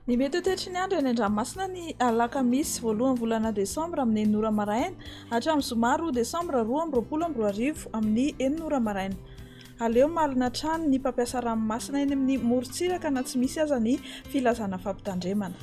Ny mety ho toetry ny andro eny an-dranomasina ny alakamisy voalohan'ny volana desambra amin'ny enina ora maraina hatramin'ny zoma roa desambra 2022 amin'ny enina ora maraina. Aleo malina hatrany ny mpampiasa ranomasina eny amin'ny morontsiraka na tsy misy aza ny filazana fampitandremana.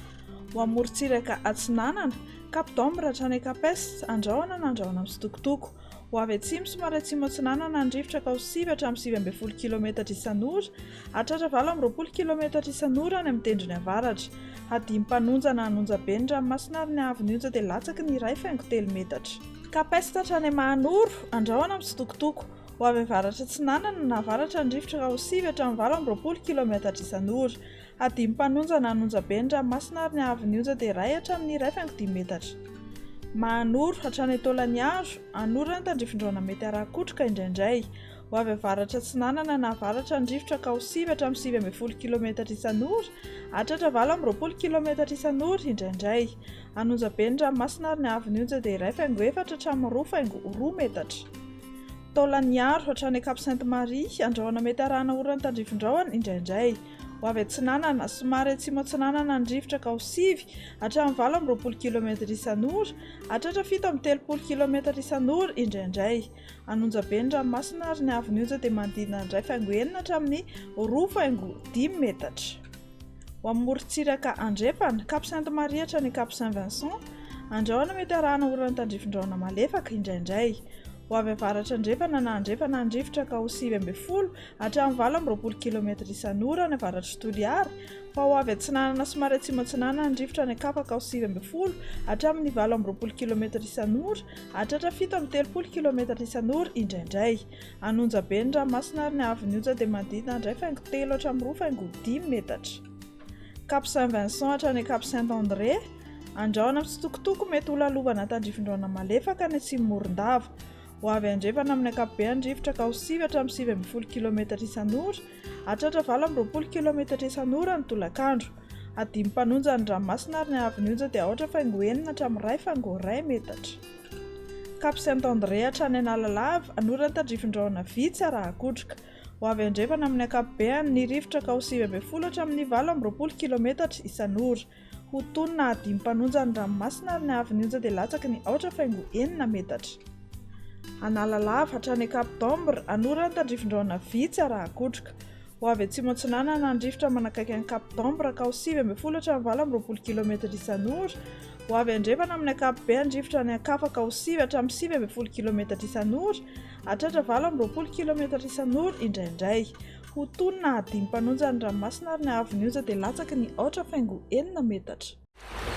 Ho amin'ny morontsiraka atsinanana, Cap d'Ambre hatrany Cap Est, andrahona na andrahona mitsitokotoko. Ho avy atsimo somary atsimo atsinanana ny rivotra ka ho sivy hatramin'ny 19 kilometatra isan'ora, hahatratra 28 kilometatra isan'ora any amin'ny tendrony avaratra. Hadimy mpanonja na hanonja be ny ranomasina ary ny haavon'ny onja dia latsaky ny 1,3 metatra. Cap Est hatrany Mahanoro, andrahona mitsitokotoko. Ho avy avaratra atsinanana na avaratra ny rivotra ka ho sivy hatramin'ny 28 kilometatra isan'ora. Hadimy mpanonja na hanonja be ny ranomasina ary ny haavon'ny onja dia iray hatramin'ny 1,5 metatra. Mahanoro, hatrany Taolagnaro, Anorana tandrifindraona mety haraha-kotroka indraindray. Ho avy avaratra atsinanana na avaratra ny rivotra ka ho sivy hatramin'ny 19 kilometatra isan'ora, hahatratra 28 kilometatra isan'ora indraindray. Hanonja be ny ranomasina ary ny haavon'ny onja dia 1,4 hatramin'ny 2,2 metatra. Taolagnaro, hatrany Cap Sainte Marie, Andrahona mety arahana orana tandrifindrahona indraindray. Ho avy atsinanana, somary atsimo atsinanana ny rivotra ka ho sivy hatramin'ny 28 kilometatra isan'ora, hahatratra 37 kilometatra isan'ora indraindray. Hanonja be ny ranomasina ary ny haavon'ny onja dia manodidina ny 1,6 hatramin'ny 2,5 metatra. Ho amin'ny morontsiraka andrefana, Cap Sainte Marie hatrany Cap Saint Vincent, andrahona mety arahana orana tandrifin-drahona malefaka indraindray. Ho avy avaratra andrefana na andrefana ny rivotra ka ho 19 hatramin'ny 28 kilometatra isan'ora any avaratr'i Toliara, fa ho avy atsinanana somary atsimo atsinanana ny rivotra any an-kafa ka ho 19 hatramin'ny 28 kilometatra isan'ora, hahatratra 37 kilometatra isan'ora indraindray. An'onja be ny ranomasina ary ny haavon'ny onja dia manodidina ny 1,3 hatramin'ny 2,5 metatra. Cap Saint Vincent hatrany Cap Saint André, Andrahona mitsitokotoko mety ho lalovana tandrifin-drahona malefaka any atsimo Morondava. Ho avy andrefana amin'ny ankapobeny ny rivotra ka ho sivy hatramin'ny 19 kilometatra isan'ora, hahatratra 28 kilometatra isan'ora ny tolakandro. Hadimy mpanonja ny ranomasina ary ny haavon'ny onja dia aotra faingo enina hatramin'ny iray faingo iray metatra. Cap Saint André hatrany Analalava, anorana tandrifin-drahona vitsy araha-kotroka. Ho avy andrefana amin'ny ankapobeany ny rivotra ka ho 19 hatramin'ny 28 kilometatra isan'ora. Ho tony na hadimy mpanonja ny ranomasina ary ny haavon'ny onja dia latsaky ny aotra faingo enina metatra. Analalava, hatrany Cap d'Ambre, anorana tandrifin-drahona vitsy araha-kotroka. Ho avy atsimo atsinanana ny rivotra manakaiky an'i Cap d'Ambre ka ho 19 hatramin'ny 28 kilometatra isan'ora. Ho avy andrefana amin'ny ankapobeany ny rivotra any an-kafa ka ho sivy hatramin'ny 19 kilometatra isan'ora, hahatratra 28 kilometatra isan'ora indraindray. Ho tony na hadimy mpanonja ny ranomasina ary ny haavon'ny onja dia latsaky ny aotra faingo enina metatra.